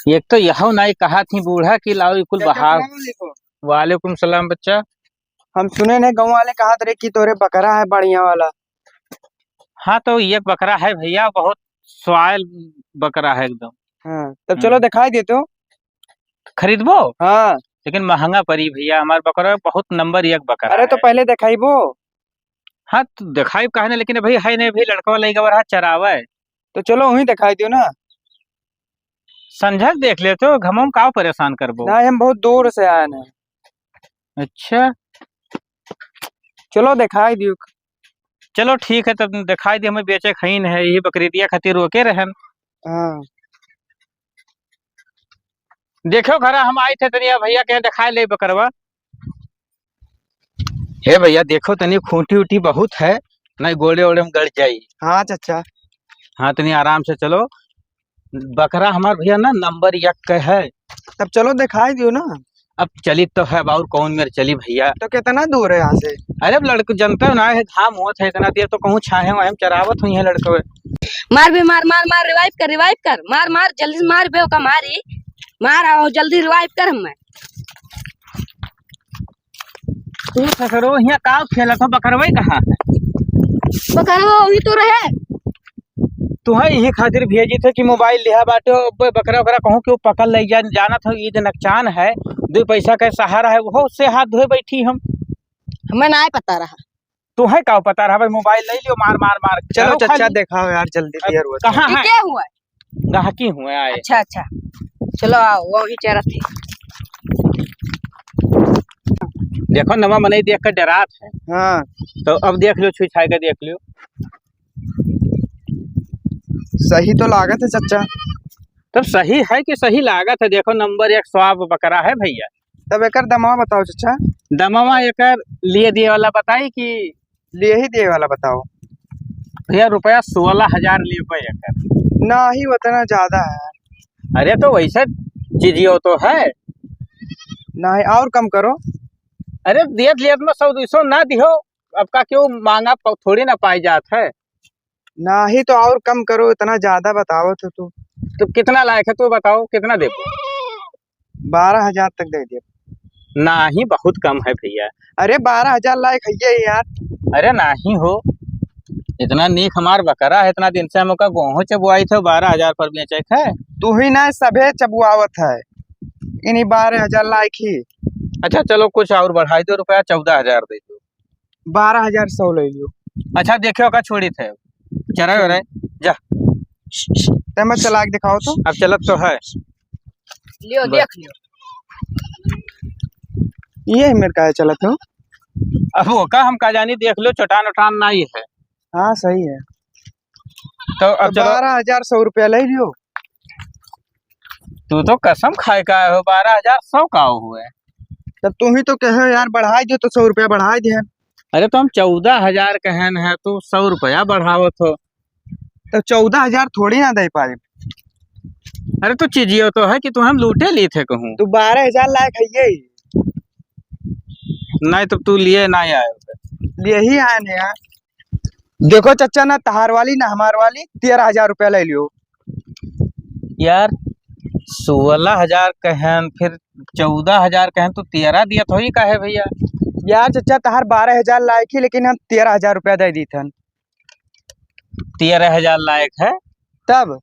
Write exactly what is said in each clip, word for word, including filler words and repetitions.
एक तो यहौ नाई कहा थी बूढ़ा कि लाओ ई कुल चाचा, बहाव। अस्सलाम वालेकुम। वालेकुम सलाम बच्चा। हम सुने नहीं गाँव वाले कहत रहे कि तोरे बकरा है बढ़िया वाला। हाँ, तो एक बकरा है भैया, बहुत स्वायल बकरा है एकदम। हाँ, तब चलो हम्म। दिखाई दे तो। खरीदबो? हाँ। लेकिन महंगा पड़ी भैया, हमार बकरा बहुत नंबर एक बकरा अरे तो है। पहले दिखाइबो। हाँ, तो दिखाई काहे ना, लेकिन अभी है नहीं, अभी लड़कवा लइका रहा चरावे। तो चलो वहीं दिखाई दियो ना। संझक देख ले तो, घमम काव परेशान करबो? नहीं, हम बहुत दूर से आए हैं। अच्छा। चलो दिखाई दियो। चलो ठीक है, तब दिखाई दियो, हमें बेचे खईन है, यही बकरीदिया खातिर रोके रहन। हाँ। देखो घरा हम आए थे, तनिया भैया के दिखाई ले बकरवा। हे भैया, देखो तनी खूंटी उटी बहुत है, नहीं गोड़े ओड़े में गड़ जाई। हाँ चाचा। हाँ, तनी आराम से चलो। बकरा हमार भैया ना नंबर एक के है। तब चलो दिखाई दियो ना। अब चली तो है बाउर, कौन मेर चली भैया? तो कितना दूर है यहाँ से? अरे अब लड़के जनता ना है, घाम होत है इतना देर, तो कहूँ छाहे वाहे में चरावत हुई है लड़के। मार बे, मार, मार, मार, revive कर, revive कर, मार, मार, जल्दी से मार बे, ओका मारी, मार, आओ, जल्दी revive कर हमें। तू ससुरो, हियाँ का खेलत हो? बकरवे कहाँ है? बकरवा वही तो रहे। तुहे यही खातिर भेजी थे कि मोबाइल लिहा बाटे, अब बकरा ओकरा कहूँ केहू पकड़ ले जा, जानत हो, ईद नकचान है, दो पैसा का सहारा है, वो से हाथ धोए बैठी हम। हमें ना पता रहा। तुहे का पता रहा भाई, मोबाइल ले लियो, मार, मार, मार। चलो करो चाचा, खाली। दिखाओ यार, जल्दी अब दिया रुआ। कहाँ ये है? क्या हुआ? गाहकी हुए आए। अच्छा, अच्छा, चलो आओ, वो भी चरत है। देखो, नवा मनई देख के डरात है। हाँ। तो अब देख लो, छुई छाई के देख लो। सही तो लागत है, चाचा। तब सही है कि सही लागत है? देखो, नंबर एक स्वाब बकरा है भैया। तब एकर दमवा बताओ, चाचा। दमवा एकर लिए दिए वाला बताई कि लिए ही दिए वाला बताओ। भैया, रुपया सोलह हजार लेबे एकर। नाही, उतना ज्यादा है। अरे, तो वैसे चीजियो तो है। नाही, और कम करो। अरे, दियत लियत में सौ दुई सौ ना दिहो, अब का क्यों मांगा, प-, थोड़ी ना पाई जात है। नाही, तो और कम करो, इतना ज्यादा बतावत हो तू। तो कितना लायक है, तू बताओ, कितना देबो? बारह हजार तक दे दे। नाही, बहुत कम है भैया। अरे, बारह हजार लायक है ये यार। अरे नाही हो, इतना नीक हमार बकरा है, इतना दिन से हम ओका गोहूं चबुआई थे, बारह हजार पर बेचे है। तू ही ना, सभे चबुआवत है, इन्हीं बारह हजार लायक ही। अच्छा चलो, कुछ और बढ़ाई दो रुपया, चौदह हजार दे दो। बारह हजार सौ ले लियो। अच्छा, देखियो का छोड़ी थे, चराई वराई, जा। ते मैं चला के दिखाओ तो। अब चलत तो है। लियो, बस। देख लियो। ये मेरे का है चलत हो। अब वो का हम का जानी, देख लो, चटान उटान नहीं है। हाँ, सही है। तो अब तो चलो। बारह हजार सौ रुपया ले लियो। तू तो कसम खाए का हो, बारह हजार सौ का हुए। तब तू ही तो कहे यार, बढ़ाई दियो तो सौ रुपया बढ़ाई दे। अरे तो हम चौदह हजार कहन है, तू सौ रुपया बढ़ावत हो। तो चौदह हजार थोड़ी ना दे पाए। अरे तो चीजियो तो है कि तू हम लूटे ली थे कहूँ। तू बारह हजार लायक है ये। नहीं तो तू लिए ना आए। लिए ही आए ने यार। देखो चचा ना, तहार वाली ना हमार वाली, तेरह हजार रुपया ले लियो। यार, सोलह हजार कहन, फिर चौदह हजार कहन, तू तेरह दियत होई काहे भैया? यार चचा, तहार बारह हजार लायक ही, लेकिन हम तेरह हजार रुपया दे दीथन। तेरह हजार लायक है? तब?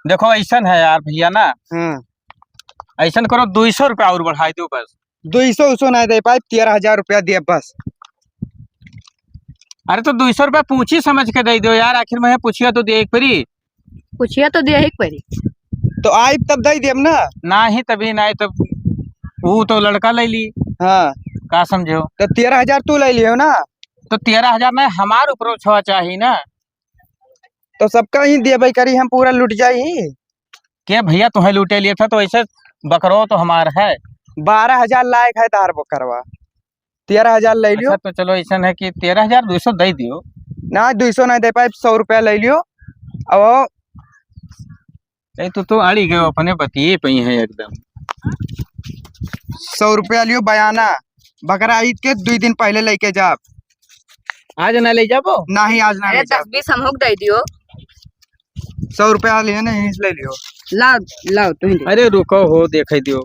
देखो, ऐसन है यार भैया ना। हम्म। ऐसन करो, दुई सौ रुपया और बढ़ाई दो बस। दुई सौ उसो ना दे पाए, तेरह हजार रुपया दे बस। अरे तो दुई सौ रुपया पूछी समझ के दे दो यार, आखिर में पूछिया तो दे एक परी। पूछिया तो दे एक परी। तो आई तब दे देब ना। नाही, तभी नाही, तब वो तो लड़का ले ली। हाँ। का समझो? तो तेरह हजार तू ले लियो ना। तो तेरह हजार नहीं, हमार ऊपर छवा चाहिए ना। तो सबका ही देबे करी, हम पूरा लूट जाई। के भैया, तुम्हें लूटे लिए था तो ऐसे बकरो तो हमार है। बारह हजार लायक है तार बकरवा, तेरह हजार ले लियो। अच्छा, तो चलो, ऐसा है कि तेरह हजार दो सौ दे दियो। ना, दो सौ नहीं दे पाए, सौ रुपया ले लियो। अब ए, तू तो अड़ी गयो, अपने बतिये पे ही है एकदम। सौ रुपया लियो बयाना, बकरा ईद के दुई दिन पहले लेके जाब। आज ना ले जाबो? नाही, आज ना अरे, ले जाब। दस बीस हमहू के दे दियो। सौ रुपया लियो ना, यहीं से ले लियो। लाओ, लाओ, तुहीं दे। अरे रुको हो, देखै दियो।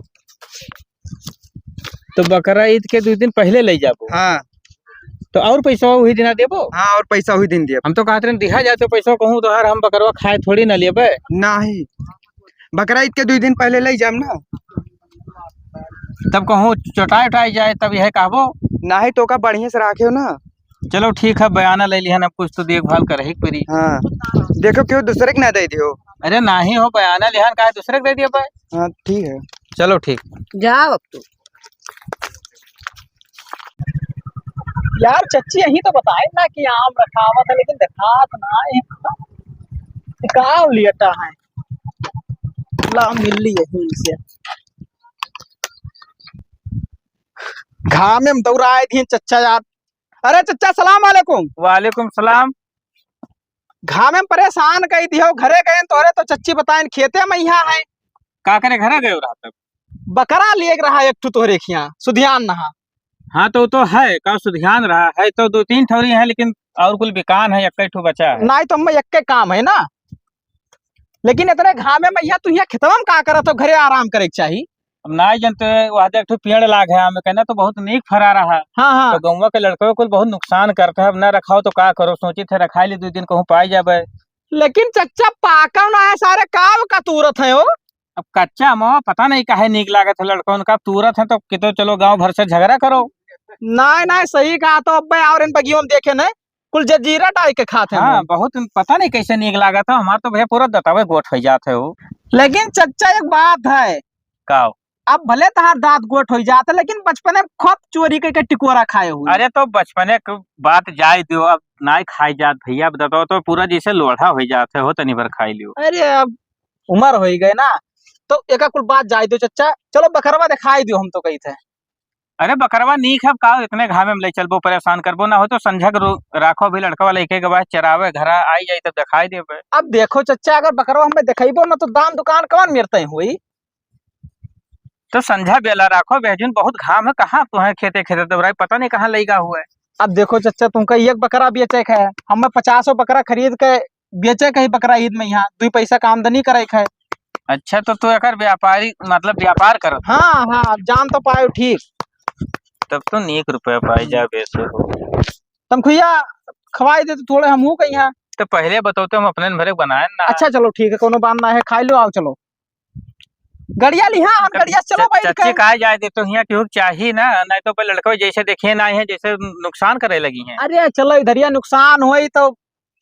तो बकरा ईद के दुइ दिन पहिले लइ जाबो। हाँ। तो और पैसा वही दिना देबो? हाँ, और पैसा वही दिन देब। हम तो कहत रहन दिहा जाए तो पैसा, कहूँ उधार हम बकरवा खाए थोड़ी ना लेबे। नाही, बकरा ईद के दुइ दिन पहिले लइ जाब ना। तब कहूँ चोटाए उटाए जाए तब यह कहबो। नाही तो का बढ़िया से राखे हो ना। चलो ठीक है, बयाना ले लिहन, अब कुछ तो देखभाल करही के पड़ी। हाँ, देखो केहू दूसरे के ना दे दियो। अरे नाही हो, बयाना लिहन, काहे दूसरे के दे दिया भाई? हाँ, ठीक है। चलो ठीक। जाओ अब तू। यार चच्ची, यही तो बताए ना कि आम रखावत है, लेकिन देखात ना है। का लियटा है? ला, मिल ली यही से। घामे में दौड़ाए दिए चच्चा यार। अरे चच्चा, सलाम वालेकुम। वालेकुम सलाम। घामे में परेशान कइ दिहो, घरे गए तोहरे तो चच्ची बताइन खेते में यहाँ है। का करे घरे गए रहा तब? बकरा लिए रहा एक ठो तोहरे खिया, सुधियान नहा। हाँ, तो, तो है, का सुधियान रहा है, तो दो तीन ठौरी है, लेकिन और कुल बिकान है, एक ठो बचा है। नाहीं तो हमें एक के काम है ना, लेकिन इतने घामे में यहाँ तू यहाँ खेतवा में का करत हो, घरे आराम करे के चाही। अब नाहीं जनते, वहाँ देख ठो पेड़ लाग है आम, कहना तो बहुत नीक फरा रहा। हाँ, हाँ। तो गौवा के लड़कों कुल बहुत नुकसान करता है, अब ना रखाओ तो का करो, सोची थे रखाई ली दो दिन कहूँ पाई जाबे। लेकिन चच्चा पाका ना है सारे, काव का तूरत है हो? अब कच्चा मवा पता नहीं काहे नीक लागत है लड़कन का, तूरत है तो कितो चलो गांव भर से झगड़ा करो। नाहीं, नाहीं, सही कहा तो अब्बे और इन बगियों में देखे नहीं, कुल जजीरा डाल के खात है हाँ, लोग। बहुत पता नहीं कैसे नीक लागत है, हमार तो भैया पूरा दतावे गोठ हो जात है वो। लेकिन चच्चा एक बात है। का? अब भले तहार दांत गोठ हो जात है, लेकिन बचपने में खूब चोरी करके टिकोरा खाए हुए। अरे तो बचपने के बात जाए दियो, अब नाहीं खाई जात भैया, अब दतवा तो पूरा जैसे लोढ़ा हो जात है हो, तनी भर खाई लियो। अरे अब उमर होइ गए ना, तो एका कुल बात जाए दो चच्चा, चलो बकरवा देखाई दियो, हम तो कही थे। अरे बकरवा नीक है, का इतने घामे में ले चलबो, परेशान करबो, ना हो तो संझा के रो-, राखो, अभी लड़कवा लेके गवा चरावे, घरा आई जाई तब देखाई देबे। अब देखो चच्चा, अगर बकरवा हमें देखेबो ना तो दाम दुकान कौन मेरते हुई? तो संझा बेला राखो, बेजुन बहुत घाम है, कहाँ तुहें खेते खेते दौड़ाई, पता नहीं कहाँ लइगा हुआ है। अब देखो चच्चा, तुमका एक बकरा बेचे के है, हमें पचासों बकरा खरीद के बेचे के ही बकरा ईद में यहाँ दुई पैसा का आमदनी करे के है। अच्छा, तो तू एकर व्यापारी, मतलब व्यापार करत हो? हाँ, हाँ, जान तो पायो ठीक। तब तो नीक रुपया पाई जा बेसो हो। तनखुइया खवाई दे तो थोड़े हमहू कहीं। तो पहले बताओ तो हम अपने भरे बनाए ना। अच्छा, चलो ठीक है, कोनो बात ना है, खाई लो, आओ चलो। गड़िया लिहा, हम च-, गड़िया से चलो च-, बैठ चच्ची के। का जाए दे तो हियाँ केहू के चाही ना, नहीं तो पे लड़का जैसे देखिए ना है, जैसे नुकसान करे लगी हैं। अरे चलो इधरिया नुकसान होई तो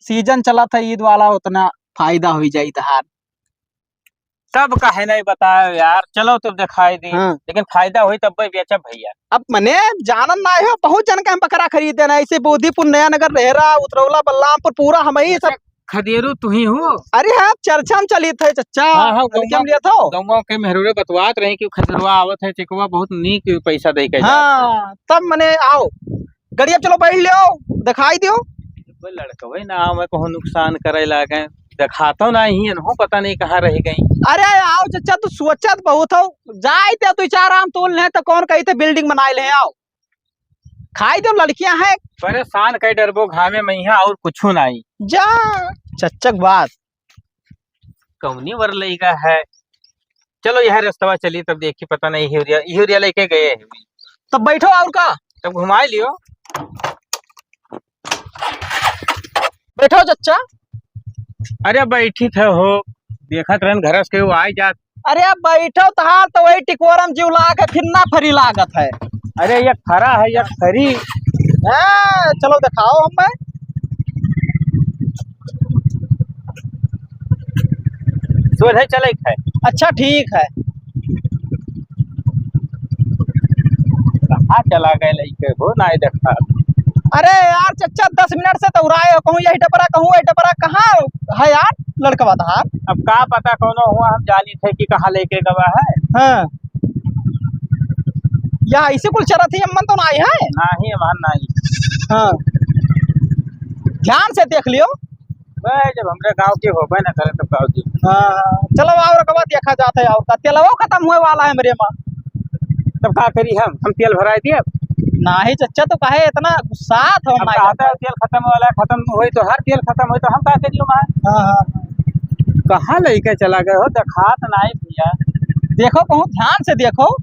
सीजन चलत है ईद वाला, उतना फायदा होई जाई तहार। तब काहे नहीं बताए यार, चलो तब दिखाई दी। हाँ। लेकिन फायदा होई तब बेचब भैया। अब मने जानन ना हो, बहुत जन के हम बकरा खरीदे ना, ऐसे बोधीपुर, नया नगर, रेहरा, उतरौला, बलरामपुर, पूरा हम ही सब खदेरू तू ही हो। अरे हाँ, चर्चा में चलित है चच्चा। हाँ, हाँ, हल्के में गौवा, लिया था। गौवा के मेहरुरे बतवात रही कि खदेरुआ आवत है, चेकवा बहुत नीक पैसा दे के जात है। हाँ, तब मने आओ, गड़िया चलो बैठ लियो, दिखाई दियो। कोई लड़कवे ना आवे, कहूँ नुकसान करे लागे, देखातो ना ही, इनहू पता नहीं कहाँ रह गई। अरे आओ चच्चा, तू सोचत बहुत हो, जाए ते तू चार आम तोल ले तो कौन कही थे बिल्डिंग बनाए ले, आओ। खाई दो लड़कियां हैं। परेशान कई डरबो घामे में यहाँ और कुछ नहीं। जा, चच्चक बात। कौनी वर लइका है। चलो यह रस्तवा चली तब देखी, पता नहीं यूरिया, यूरिया लेके गए हैं। तब बैठो और का? तब घुमाई लियो। बैठो चच्चा। अरे बैठी थे हो, देखत रहन घर से वो आई जात। अरे अब बैठो तहार तो वही टिकोरम जीव लाग है, फिर ना फरी लागत है। अरे एक फरा है, एक फरी। हाँ, चलो दिखाओ हमें। सोझे चले है। अच्छा ठीक है। कहाँ चला गए लइके हो, ना देखा। अरे यार चच्चा, दस मिनट से दौड़ाए हो, कहूँ यही टपरा, कहूँ वही टपरा, कहाँ है यार लड़कवा तहार? अब का पता कौनो हुआ, हम जानी थे कि कहाँ लेके गवा है। हाँ। या ऐसे कुल चरत ही अम्मन तो नाई है? नाही, हमार नाही। हाँ। ध्यान से देख लियो। बे, जब हमरे गाँव के होबे न करे तब का होती? हाँ, चलो और रकबा देखा जाता है और का। तेलवा खत्म हुए वाला है मेरे माँ। तब का करी हम? हम तेल भराई दिए? नाही चच्चा, तो काहे इतना गुस्सात हो अब माई? कहता है तेल खत्म वाला है, खत्म होई तो हर तेल खत्म होई तो हम का करियो माँ? हाँ, हाँ, हाँ। कहाँ लइके चला गए हो, देखात नाई भइया। देखो, बहुत ध्यान से देखो।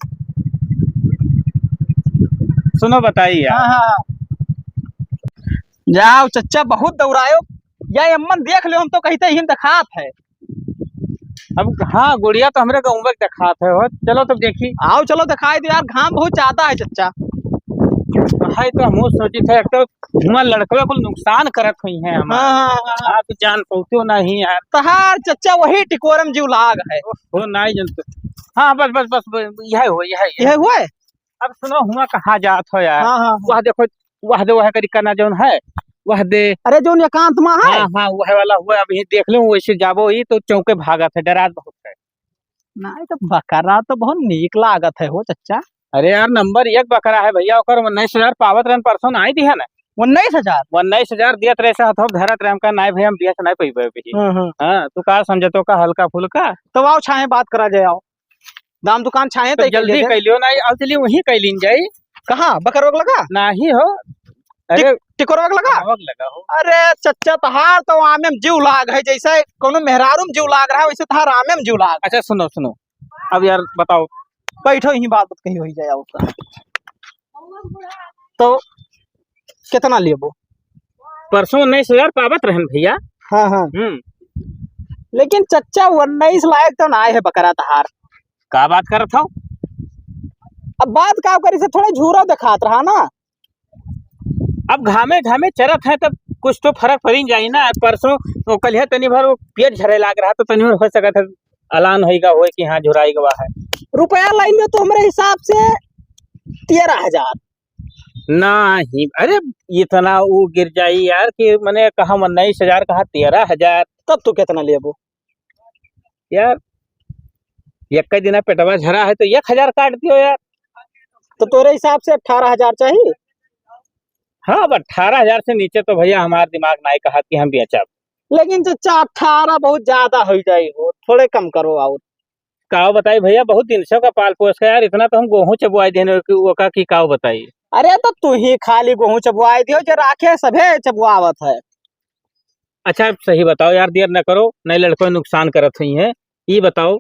सुनो, बताई यार। हाँ, हाँ, हाँ। जाओ चच्चा, बहुत दौड़ायो। या अम्मन देख लेव, हम तो कहित ही देखात है। अब हाँ, गुड़िया तो हमरे गाँव में देखात है हो। चलो तब देखी। आओ, चलो देखाई दो यार, घाम बहुत ज्यादा है चच्चा। है तो हम सोचित है, एक तो हुआँ लड़कवे कुल नुकसान करत हुइहैं हमार। हाँ, हाँ, हाँ, हाँ। आप जान पउतो नहीं यार। तहार चच्चा वही टिकोरम जीव लाग है। हो नाई जनतो। हाँ, बस, बस, बस, बस, यह हो, यह, यह। यह हुआ है? अब सुनो, हुआँ कहाँ जात हो यार? हाँ, हाँ, हाँ। वह देखो, वह दे, वह करी कना जौन है, वह दे। अरे, जौन एकांत मा है? हाँ, हाँ, वह वाला हुआ। अब ये देख लो, वैसे जाबो ही तो चौके भागत है, डरात बहुत है। नाई तो बकरा तो बहुत नीक लागत है हो चच्चा। अरे यार, नंबर एक बकरा है भइया, ओकर उन्नीस हजार पावत रहन, परसों नाई दिहन। उन्नीस हजार? उन्नीस हजार दियत रहे से हथवा धरत रहे, हम कहा, "नाई भइया, हम बेच नाई पइबे अभी।" हाँ, हाँ। हाँ, तू का समझत हो का हल्का फुल्का? तो आओ छाहे बात करा जाए, आओ। दाम दुकान छाहे तो तय जल्दी कइले कइ लियो, नाई, आओ चलिए वहीं कइ लीन जाई। कहाँ? बकरवा के लगा? नाहीं हो। अरे टिक-, टिकोरवा के लगा? टिकोरवा के लगा हो। अरे चच्चा, तहार तो आमे में जीव लाग है, जैसे कोनो मेहरारू में जीव लाग रहा है, वैसे तहार आमे में जीव लाग। अच्छा सुनो, सुनो, अब यार बताओ। बैठो, यहीं बात कही होई जाए और का। तो कितना लेबो? परसों उन्नीस हजार पावत रहन भइया। हाँ, हाँ। हम्म। लेकिन चच्चा, उन्नीस लायक तो नाई है बकरा तहार। का बात करत हो? अब बात का करी से थोड़ा झूरा देखात रहा ना। अब घामे घामे चरत है तब कुछ तो फरक पड़ी जाई ना। परसों वो कलिया तनी भर वो पेट झरे लाग रहा तो तनी भर हो सकत है अलान होइगा होए कि हाँ झुराई गवा है। रुपया लइ लियो तो हमरे हिसाब से तेरह हजार। नाहीं, अरे इतना वो गिर जाई यार कि मने कहा उन्नीस हजार, कहा तेरह हजार। तब तो कितना लेबो? यार, एक दिना पेटवा झरा है तो एक हजार काट दियो यार। तो तोरे हिसाब से अठारह हजार चाहिए? हाँ, अब अठारह हजार से नीचे तो भइया हमार दिमाग नाई कहत कि हम बेचब। लेकिन चच्चा, अठारह बहुत ज्यादा होइ जाई हो, थोड़े कम करो और। का बताई भइया, बहुत दिन से ओका पाल पोस के यार, इतना तो हम गोहूँ चबवाई देने कि ओका की का बताई। अरे तो तू ही खाली गोहूँ चबवाई दियो, जो राखे सभे चबवावत है। अच्छा, अब सही बताओ यार, देर न करो, नहीं लड़को नुकसान करत हुई हैं। ई बताओ,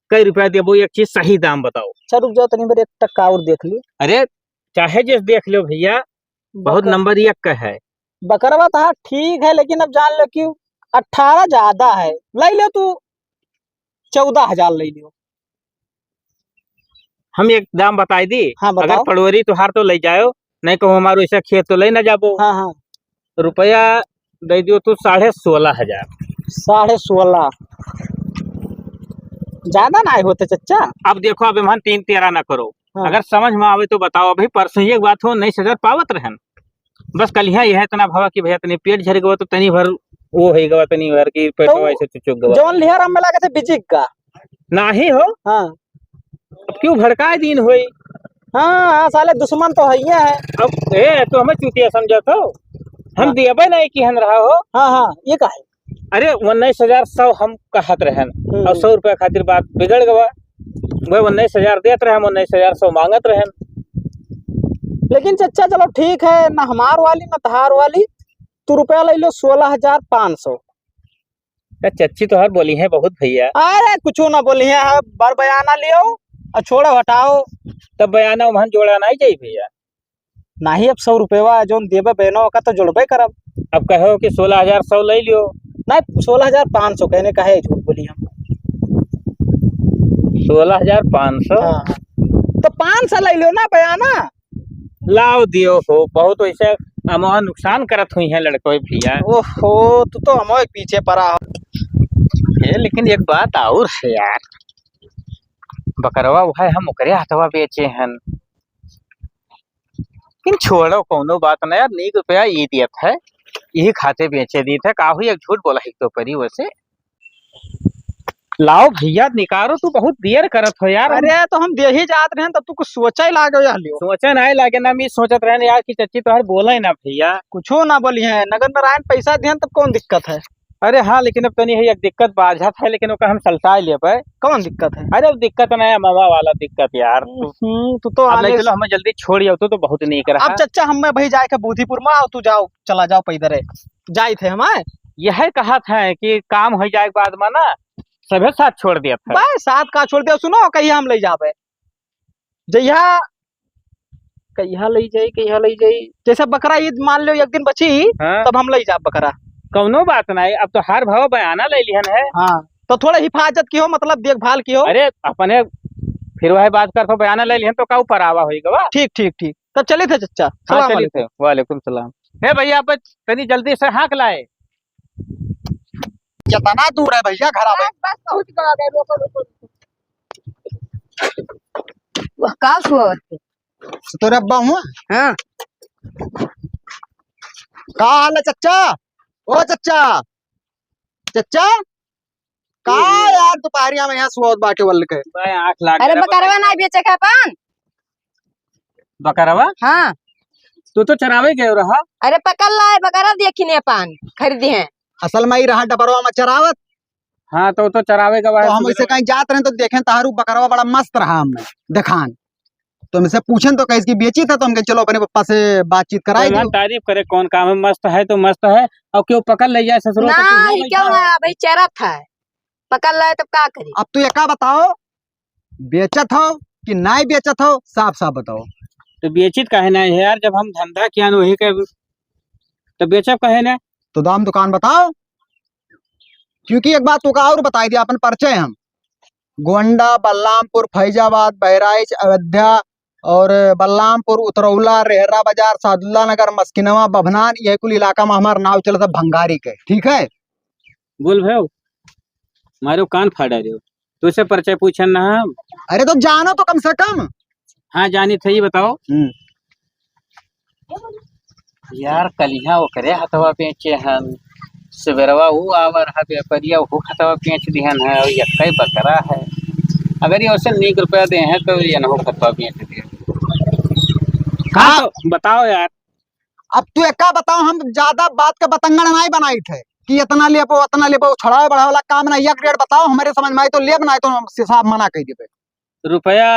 कई रुपया देबो, एक चीज सही दाम बताओ। अच्छा, रुक जाओ, तनी बार एक टक्का और देख ली। अरे, चाहे जैसे देख लो भइया, बहुत बकर- नंबर एक का है। बकरवा तो हाँ ठीक है, लेकिन अब जान लो कि अठारह ज्यादा है, लइ लो तू चौदह हजार लइ लियो। हम एक दाम बताई दी, हाँ, अगर बताओ। पड़ोरी तुहार तो लइ जाओ, नहीं कहूँ हमारो ऐसा खेत तो लइ ना जाबो। हाँ, हाँ। रुपया दइ दियो तू साढ़े सोलह हजार। साढ़े सोलह ज्यादा नाहीं होते चच्चा? अब देखो, अब एमहन तीन तेरा ना करो। हाँ। अगर समझ में आवे तो बताओ। अभी परसों एक बात हो, उन्नीस हजार पावत रहन, बस कलिया यह इतना भवा कि भइया तनी पेट झर गवा तो तनी भर वो होइ गवा, तनी भर की पेट तो वैसे चुचुक गवा। जौन लिहर हमें लागे थे बिजिक का। नाहीं हो। हाँ। अब क्यों भड़काए दिन होई? हाँ, हाँ, साले दुश्मन तो है ही है। अब ए, तो हमें चूतिया समझत हो? हम हाँ। देबे नहीं किहन रहा हो। हाँ, हाँ, ये का है? अरे, उन्नीस हजार सौ हम कहत रहन, हम्म। और सौ रुपया खातिर बात बिगड़ गवा। वह उन्नीस हजार देत रहे, हम उन्नीस हजार सौ मांगत रहन। लेकिन चच्चा, चलो ठीक है, ना हमार वाली, ना तहार वाली, तू रुपया लइ लो सोलह हजार पाँच सौ। ए, चच्ची तोहर बोली है बहुत भइया। अरे, कुछो ना बोली है, बर बयाना लियो, और छोड़ो, हटाओ। तब बयाना उम्हन जोड़ा नाहीं जाई भइया। नाहीं, अब सौ रुपयवा जौन देबे बहनो, ओका तो जोड़बे करब। अब कहो कि सोलह हजार सौ लइ लियो। नाहीं, सोलह हजार पाँच सौ कहने का है, झूठ बोली हम। सोलह हजार पाँच सौ? हाँ। तो पाँच सौ लइ लियो ना बयाना। लाओ दियो हो, बहुत वैसे अमवा नुकसान करत हुई हैं लड़को भइया। ओहो, तू तो अमवा के पीछे पड़ा हो। ए, लेकिन एक बात और है यार, बकरवा वह हम ओकरे हथवा बेचे हन। लेकिन छोड़ो, कौनो बात ना यार, नीक रुपया ई दियत है, यही खाते बेचे दीत है। का हुई, एक झूठ बोला है तो परी वैसे। लाओ भइया, निकारो, तू बहुत देर करत हो यार। अरे, तो हम देही जात रहन, तब तू कुछ सोचा ही लागो यार लियो। सोचा नाहीं लागे ना, मैं सोचत रहन यार कि चच्ची तोहर बोले ना भइया। कुछो ना बोली है, नगर नारायण पैसा दिहन, तब कौन दिक्कत है? अरे हाँ, लेकिन अब तनी है एक दिक्कत बाझत है, लेकिन ओका हम सलटाए लेबे। कौन दिक्कत है? अरे, अब दिक्कत ना है, अमवा वाला दिक्कत यार। हम्म, तू तो अब आने नहीं, चलो, हमें जल्दी छोड़ियो, तू तो बहुत नीक रहा। अब चच्चा, हमें भाई जाए के बूधीपुर में, आओ, तू जाओ, चला जाओ पैदल है, जाए थे हम, आए। यह कहत है कि काम हो जाए के बाद में ना, सभे साथ छोड़ दिया था। बस, साथ का छोड़ दिया? सुनो, कहिया हम लइ जाबे, जइहा, कहिया लइ जाई, कहिया लइ जाई। जइसे बकरा ईद मान लो एक दिन बची, हाँ। तब हम लइ जाब बकरा। कौनो बात नाहीं, अब तो हर भाव बयाना लइ लिहन है। हाँ, तो थोड़ा हिफाजत किहो, मतलब देखभाल किहो। अरे, अपने फिर वही बात करत हो, बयाना लइ लिहन तो का ऊपर आवा होई गवा। ठीक, ठीक, ठीक। तब चलित है चच्चा, हाँ, सलाम चलित अलैकुम। है। वालेकुम सलाम। हे भइया, अब तनी जल्दी से हाँक लाए। कितना दूर है भइया घर आवे? बस, बस पहुँच गवा, अबे रोको, रोको, रोको। वह का हुआ? तोरे अब्बा हुआ? हाँ। का हाल है चच्चा? ओ चच्चा, चच्चा, का यार दोपहरिया में यहाँ सोवत बाटे वल्ल के? भाई, आँख लाग अरे गया बकरवा बकरी। ना बेचे का पान? बकरवा? हाँ। तू तो चरावे गए रहा। अरे पकड़ लाए बकरा, देखी ने पान खरीदे हैं। असल में ही रहा डबरवा में चरावत। हाँ, तो, तो चरावे गवा तो है हम सुबह वैसे में। कहीं जात रहे तो देखें तहारू बकरवा बड़ा मस्त रहा हमने देखान। तो हमसे पूछन तो कहे कि बेची था, तो हम कहे चलो अपने पप्पा से बातचीत कराई तो दो। तारीफ करे, कौन काम है, मस्त है तो मस्त है, और क्यों पकड़ ले जाए ससुरो तो कुछ ना नहीं, क्या क्या हुआ? भाई चरा था, पकड़ लाए तब का करी? अब तू एका बताओ, बेचत हो कि नाई बेचत हो, साफ साफ बताओ। तो बेचित काहे नाई है यार, जब हम धंधा किया न वही के, तो बेचब काहे ना? तो दाम दुकान बताओ, क्योंकि एक बात तोका और बताई दिया, अपन परिचय हम गोंडा, बलरामपुर, फैजाबाद, बहराइच, अयोध्या और बलरामपुर, उतरौला, रेहरा बाजार, सादुल्ला नगर, मस्किनवा, बभनान, यह कुल इलाका में हमार नाव चलत है भंगारी के, ठीक है? बोल भाई, मारो कान फाड़ा रहे हो, तुझसे परिचय पूछन ना हम। अरे तो जानो तो कम से कम। हाँ जानी थे, ये बताओ। हम्म। यार, कलिहा ओकरे हथवा बेचे हन, सुबेरवा ऊ आवर ह व्यापारिया, ओहू हथवा बेच दिहन है, और यक्कै बकरा है। अगर ये ओसे नीक रुपया दे हैं, तो ये नहो हथवा बेच दे। हाँ, हाँ। तो बताओ यार। अब तू एका बताओ, हम ज्यादा बात के बतंगड़ नाई बनाई थे कि इतना लेबो, उतना लेबो, छोड़ावे बढ़ावे वाला काम ना, एक रेट बताओ, हमरे समझ में आई तो लेब, नाई तो हम साफ मना कइ देबे। रुपया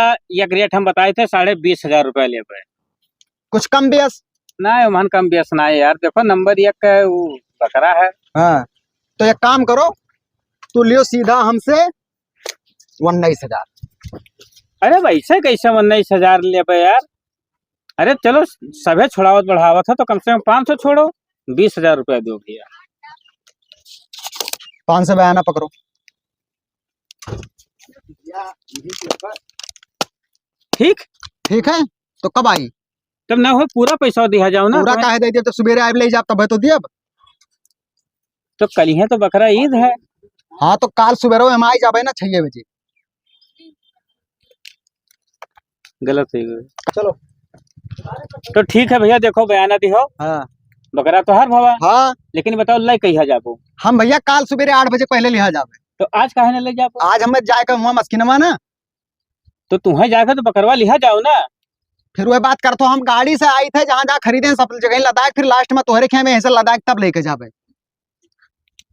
एक रेट हम बताए थे, साढ़े बीस हजार रुपया लेबे। कुछ कम बेस? नाहीं, ओमन कम बेस नाहीं यार। देखो, नंबर एक का उ बकरा है। हाँ, तो एक काम करो, तू लियो सीधा हमसे उन्नीस हजार। अरे, वैसे कैसे उन्नीस हजार लेबे यार? अरे, चलो, सभे छोड़ावत बढ़ावत है, तो कम से कम पाँच सौ छोड़ो, बीस हजार रुपया दो भैया। पाँच सौ बयाना पकड़ो। ठीक? ठीक है, तो कब आई? तब ना हो, पूरा पैसा दिया जाओ ना। पूरा काहे दे दिया? तो सुबेरे आए ले जाब, तब तो दियब। तो कलिहे तो बकरा ईद है। हाँ, तो काल सुबेरे हम आई जाबे ना छह बजे। गलत हो गए। चलो। तो ठीक है भैया, देखो बयाना दिहो। हाँ। बकरा तो हर भवा। हाँ। लेकिन बताओ, ले कहिया जाबो? हम भैया काल सुबेरे आठ बजे पहले लिहा जाबे। तो आज काहे ना ले जाबो? आज हमें जाए के हुआ मस्किनवा ना। तो तुम्हें जाके तो बकरवा लिहा जाओ ना। फिर वह बात करतो, हम गाड़ी से आई थे, जहाँ जहाँ खरीदे सब जगह लदाख, फिर last में तोहरे खेमे ऐसे लदाख तब लेके जाबे।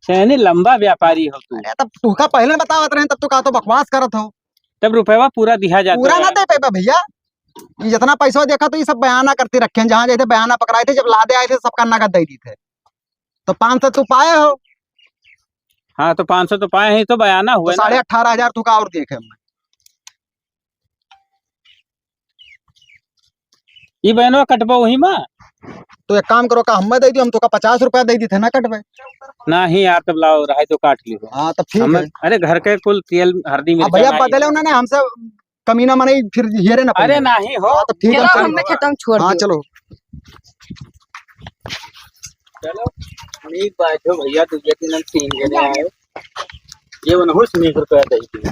यानी लंबा व्यापारी हो तू। अरे तब तुहका पहले बतावत रहे, तब तू का तो बकवास करत हो। तब रुपया पूरा दिहा जाता पूरा है। ना दे पेबा भैया, ये जितना पैसा देखा तो ये सब बयाना करते रखे हैं, जहाँ जैसे बयाना पकड़ाए थे, जब लादे आए थे सबका नगद दे दी थे, तो पाँच सौ तू पाए हो। हाँ, तो पाँच सौ तो पाए हैं, तो बयाना हुआ तो ना। साढ़े अठारह हजार तुका और देखे हमने। ई बहनवा कटबा वही मा? तो एक काम करो, का हमें दे दियो, हम तो का पचास रुपया दे दी थे ना कटबे। नहीं यार, तब लाओ, रहे तो काट लियो। हाँ, तब ठीक हम, है। अरे घर के कुल तेल हरदी अब मिर्चा भैया लाई बदले हो। उन्होंने हमसे कमीना मने फिर हेरे ना अरे पड़े। नहीं हो। हाँ, तो ठीक है, चलो, चलो। हमें खेतों में छोड़ हाँ, दियो। चलो। चलो, नीक बात हो भैया, तू ये दिन हम तीन जने आए। ये उनहु से नीक रुपया दे दी।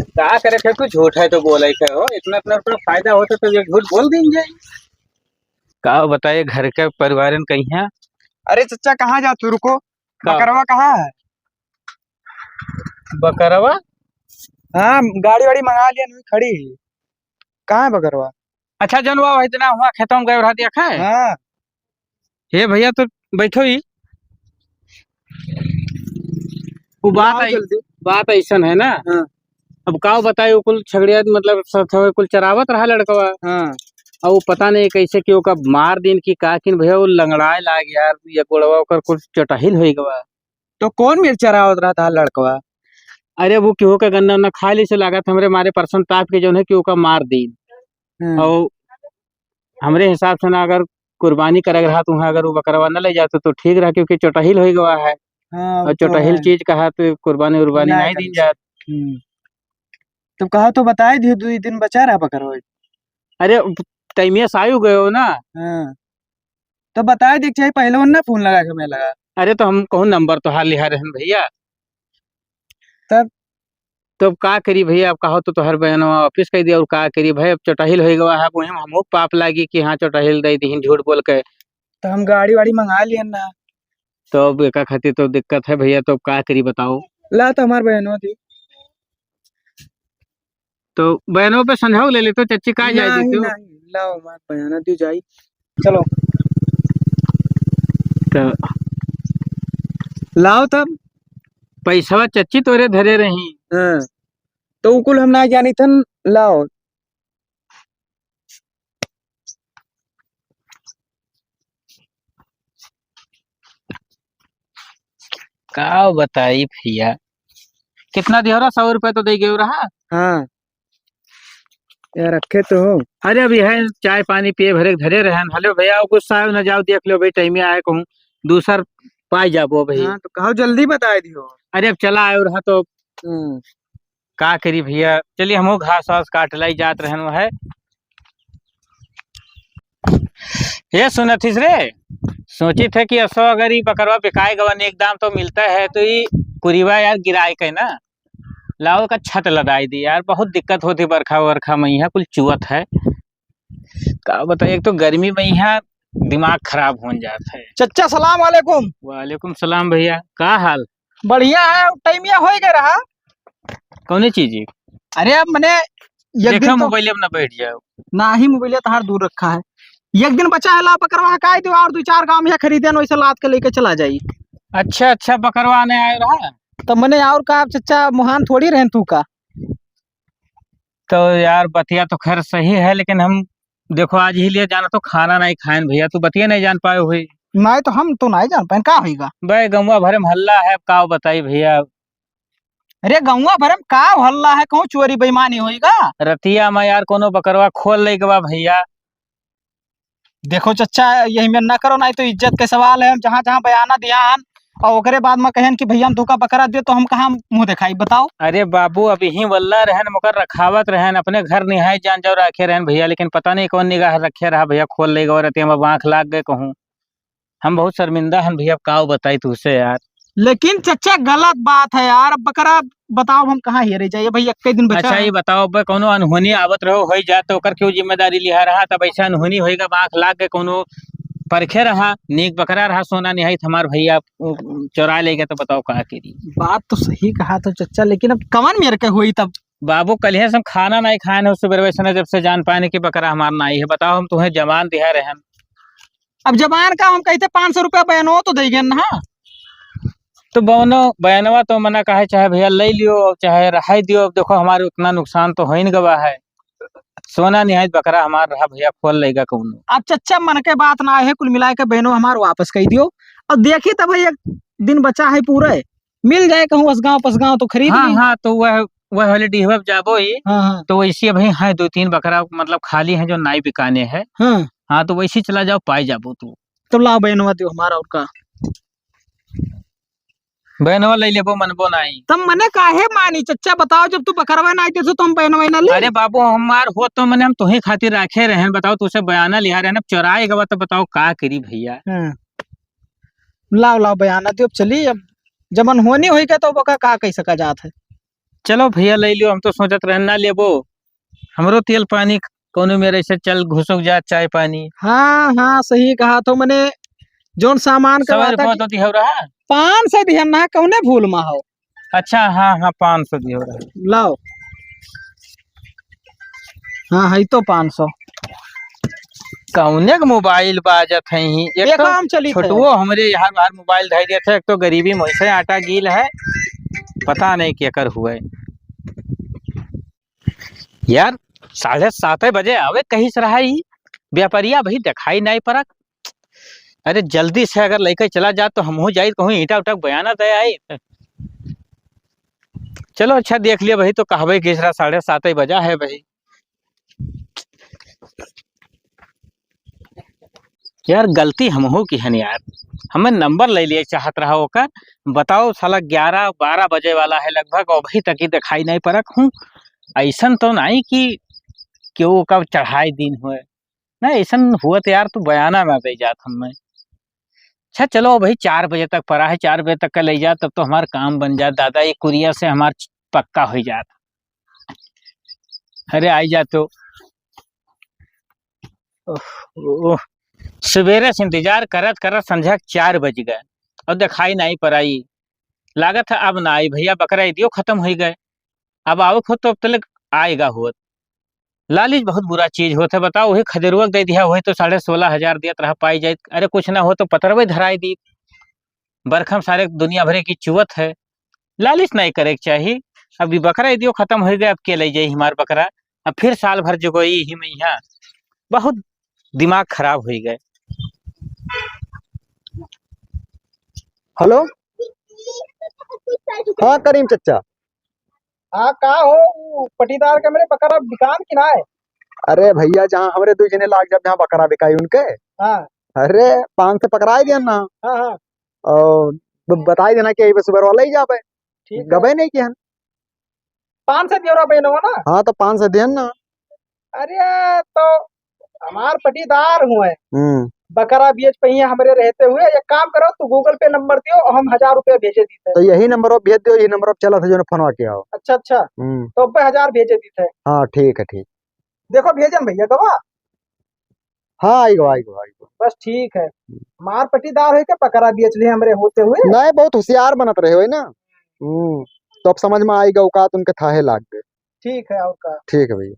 का करे थे, तू झूठ है तो बोले थे हो, इतना, इतना रुपया फायदा होता तो ये झूठ बोल देंगे। का बताए, घर के परिवारन कहीं है। अरे चच्चा, कहाँ जा तू, रुको। का? बकरवा कहाँ है? बकरवा? हाँ, गाड़ी वाड़ी मंगा लिया, नहीं खड़ी है। कहाँ है बकरवा? अच्छा, जौन वो इतना हुआ खेतों में गए रहा, देखा है? हाँ। हे भैया, तो बैठो ही। वो बात बताओ आई, जल्दी। बात ऐसन है ना। हाँ। अब का बताए, वो कुल छगड़िया, मतलब, सब थोड़े कुल चरावत रहा लड़कवा। हाँ। और वो पता नहीं कैसे कि ओका मार दिन की का किन भैया, वो लंगड़ाए लाग यार, ये गोड़वा ओकर कुछ चटहिल होई गवा। तो कौन मेर चरावत रहता है लड़कवा? अरे, वो केहू का गन्ना उन्ना खा ली से लागत, हमरे मारे परसन ताप के जौन है कि ओका मार दीन। हम्म। और हमरे हिसाब से ना, अगर कुर्बानी करे रहा तो वहाँ अगर वो बकरवा न ले जाते तो ठीक रहा, क्योंकि चोटहिल होइ गवा है। हाँ, और वो तो चोटहिल है। चीज कहा तो कुर्बानी उर्बानी नहीं नहीं करनी दीन जात। हम्म। तब कहा तो बताए दियो, दो दिन बचा रहा बकरवा। अरे, टाइमिया से आयु गयो ना। हाँ। तो बताए देख चाहे पहले उन्ना फोन लगा के मैं लगा। अरे, तो हम कहूँ नंबर तो हार लिहा रहन भैया। तब? तो अब का करी भैया, अब कहो तो तोहर बयानवा वापिस कर दिया, और का करी भाई, अब चोटहिल होइ गवा है, वही में हमहू पाप लागी कि हाँ, चोटहिल दे दीहिन झूठ बोल के। तो हम गाड़ी वाड़ी मंगा लियन ना। तो अब एका खातिर तो दिक्कत है भैया, तो अब का करी बताओ? ला तो हमार बयानवा दी। तो बयानवा पे संझाव ले ले तो चच्ची का जाए नहीं, देती हो? नहीं, लाओ हमार बयाना दी जाई। चलो। तो लाओ तब। पैसवा चच्ची तोरे धरे रही। हाँ। तो उ कुल हम ना जानी थन, लाओ। का बताई भैया, कितना दियो रहा? सौ रुपया तो दे गयो रहा। हाँ। यार, रखे तो हो। अरे, अभी है, चाय पानी पिए भरे धरे रहन। हेलो भैया, गुस्सा आयो ना, जाओ देख लो भाई, टाइम आए कहूँ, दूसर पाई जाबो भाई। हाँ, तो कहो जल्दी बताए दियो। अरे, अब चला आयो रहा तो हम्म। का करी भैया, चलिए हमहू घास वास काट लाई जात रहन है। ये सुनत हिस रे, सोचित है कि असो अगर ई बकरवा बिकाए गवन एक दाम तो मिलता है, तो ई कुरिवा यार गिराए के ना, लाओ का छत लदाई दी यार, बहुत दिक्कत होती बरखा वरखा में, यहाँ कुल चुअत है। का बताई, एक तो गर्मी में यहाँ दिमाग खराब होन जात है। चच्चा, सलाम वालेकुम। वालेकुम सलाम भैया, का हाल? बढ़िया है, टाइमिया होइ गए रहा। कौने चीज? अरे, अब मने एक देखा दिन तो मोबाइल में ना बैठ जाओ। ना ही मोबाइल तहार दूर रखा है। एक दिन बचा है, ला बकरवा हकाई दो और दो चार गांव में खरीदे न, वैसे लाद के लेके चला जाई। अच्छा, अच्छा, बकरवा ने आए रहा। तो मने और का, चच्चा, मुहान थोड़ी रहन तू का। तो यार, बतिया तो खैर सही है, लेकिन हम देखो, आज ही लिए जाना तो खाना नहीं खाएन भैया, तू बतिया नहीं जान पाए हुई। नहीं तो हम तो नहीं जान पाएन, का होइगा? बे, गौवा भरे में हल्ला है, अब का बताई भैया। अरे, गौवा भरे में का हल्ला है, कहूँ चोरी बेईमानी होइगा? रतिया में यार कोनो बकरवा खोल ले गवा भैया। देखो चच्चा, यही में ना करो, नहीं तो इज्जत के सवाल है। हम जहाँ जहाँ बयाना दियान और ओकरे बाद में कहन कि भैया हम धोखा बकरा दे, तो हम कहाँ मुँह दिखाई, बताओ? अरे बाबू, अब यही वल्ला रहन, मगर रखावत रहन, अपने घर निहाय जान जाओ राखे रहन भैया, लेकिन पता नहीं कौन निगाह रखे रहा भैया, खोल ले गवा रतिया में, आँख लाग गए कहूँ। हम बहुत शर्मिंदा हन भैया, अब का बताई तुझसे यार। लेकिन चच्चा, गलत बात है यार, अब बकरा बताओ हम कहाँ हेरे जाइए भाई, एक दिन बचा अच्छा, है। ये बताओ, अब कौनो अनहोनी आवत रहो, होई जात, तो ओकर क्यों जिम्मेदारी लिहा रहा? तब ऐसा अनहोनी होइगा, आँख लाग के कौनो परखे रहा, नीक बकरा रहा, सोना निहाई हमार भैया, उ, चोरा ले गया, तो बताओ का करी? बात तो सही कहा तो चच्चा, लेकिन अब कवन मेर के हुई तब? बाबू, कलिहे से हम खाना नहीं खाए हैं, सुबह वैसे जब से जान पाए कि बकरा हमार नहीं है, बताओ, हम तुम्हें जमान दिहा रहन। अब जबान का हम कहते पाँच सौ रुपया बयानो तो दे गए ना। तो बौनो, बयानवा तो मना कहे चाहे भैया ले लियो, चाहे रहाई दियो। अब देखो हमारे उतना नुकसान तो होइन गवा है, सोना निहायत बकरा हमार रहा भैया, खोल लेगा कौनो। अब चच्चा मन के बात ना है, कुल मिला के बहनो हमार वापस कह दियो। अब देखी तब एक दिन बचा है पूरे, मिल जाए कहूँ असगांव पसगांव तो खरीद हाँ, ली। हाँ, तो वह, वह वाले डिहवा पे जाबो ही। हाँ, हाँ। तो वैसे अभी हैं दो तीन बकरा, मतलब खाली हैं जो नाई बिकाने हैं। हाँ। हाँ, तो वैसे चला जाओ, पाई जाबो तू। तो लाओ बहनवा दियो हमारा और का। बहनवा ले लेबो, मनबो नाई। तब मने काहे मानी चच्चा, बताओ, जब तू बकरवा नाई देसो तो हम बहनवा ना ले। अरे बाबू, हमार हो तो मने हम तुही खातिर राखे रहन, बताओ, तुसे बयाना लिहा रहन, अब चोराए गवा तो बताओ का करी भैया। हाँ। लाओ, लाओ, बयाना दियो, अब चली, अब जब अनहोनी होई के तो ओका का कह सका जात है। चलो भैया, ले लियो, हम तो सोचत रहन ना लेबो, हमरो तेल पानी कौनो मेरे से चल घुसुक जा, चाय पानी। हाँ, हाँ, सही कहा तो मने, जौन सामान का सौ बात है रुपया कि तो दिहौ रहा। पाँच सौ दिहन ना, कौने भूल मा हो। अच्छा, हाँ, हाँ, पाँच सौ दिहौ रहा। लाओ। हाँ, है तो पाँच सौ। कौने के मोबाइल बाजत है ही? एक एक तो हम चली थे। छोटुओ हमरे यहाँ बाहर मोबाइल धइ देत है, एक तो गरीबी में वैसे आटा गील है, पता नहीं केकर हुए। यार, साढ़े सात बजे आवे कहिस रहा ही, व्यापारिया भाई दिखाई नहीं परत। अरे, जल्दी से अगर लेके चला जा तो हमहू जाई, कहूँ ईंटा उटा बयाना दे आई। चलो अच्छा देख लिया भाई, तो कहबे कि साढ़े सात ही बजा है भाई। यार गलती हमहू की हन यार, हमें नंबर ले लिए चाहत रहा ओकर। बताओ साला ग्यारह बारह बजे वाला है लगभग, अभी तक ही दिखाई नहीं परक हूँ। ऐसन तो नहीं कि केहू का चढ़ाई दिन हुए ना, ऐसन हुआ तो यार तू बयाना ना दे जात हमें। अच्छा चलो भाई, चार बजे तक पड़ा है, चार बजे तक का ले जा, तब तो हमार काम बन जात दादा, ये कुरियर से हमार पक्का हो जात। अरे आई जा तो। ओह, ओह, सवेरे से इंतजार करत करत संझा के चार बज गए और दिखाई नहीं पड़ाई। लागत है अब ना आई भैया, बकरा इदियो खत्म हो गए। अब आवक हो तो अब तलक आएगा होत। लालच बहुत बुरा चीज होत है, बताओ, वही खदेरुआ के दे दिया, वही तो साढ़े सोलह हजार दियत रहा, पाई जाए, अरे कुछ ना हो तो पतरवे धराई दी। बरखम सारे दुनिया भरे की चुवत है, लालच नहीं करे के चाही। अब ई बकरा इदियो खत्म हो गए, अब के ले जाई हमार बकरा? अब फिर साल भर जगोई ही में यहाँ, बहुत दिमाग खराब हो गए। हेलो, हाँ करीम चचा। हाँ का हो, उ पटीदार के मेरे बकरा बिकान कि ना है? अरे भैया, जहाँ हमरे दुइ जने लाग जाब, जहाँ बकरा बिकाई उनके। हाँ। अरे पाँच से पकड़ाई दिया ना। हाँ हाँ। और ब-, बताई देना कि अइबे सुबह वाला ही जाबे। ठीक है। गबे नहीं किहन। पाँच से दियो ना बहनवा ना। हाँ तो पाँच से दिहन ना। अरे तो हमार पटीदार हुए। हम्म। बकरा बेच पहिए हमरे रहते हुए, एक काम करो, तू Google Pay नंबर दियो और हम हजार रुपया भेजे दीते हैं। तो यही नंबर पर भेज दियो, यही नंबर पर चला था जो फोनवा किया हो। अच्छा अच्छा। हम्म। तो अब हजार भेजे दीते हैं। हाँ ठीक है, ठीक। देखो भेजन भैया गवा। हाँ आई गो, आई गो, आई गो। बस ठीक है। हम्म। मार पटीदार है के बकरा बेच लिए हमरे होते हुए। नहीं, बहुत होशियार बनत रहे हो ना। हम्म। तो अब समझ में आई गो, औकात उनके थाहे लाग गए। ठीक है, और का? ठीक है भैया।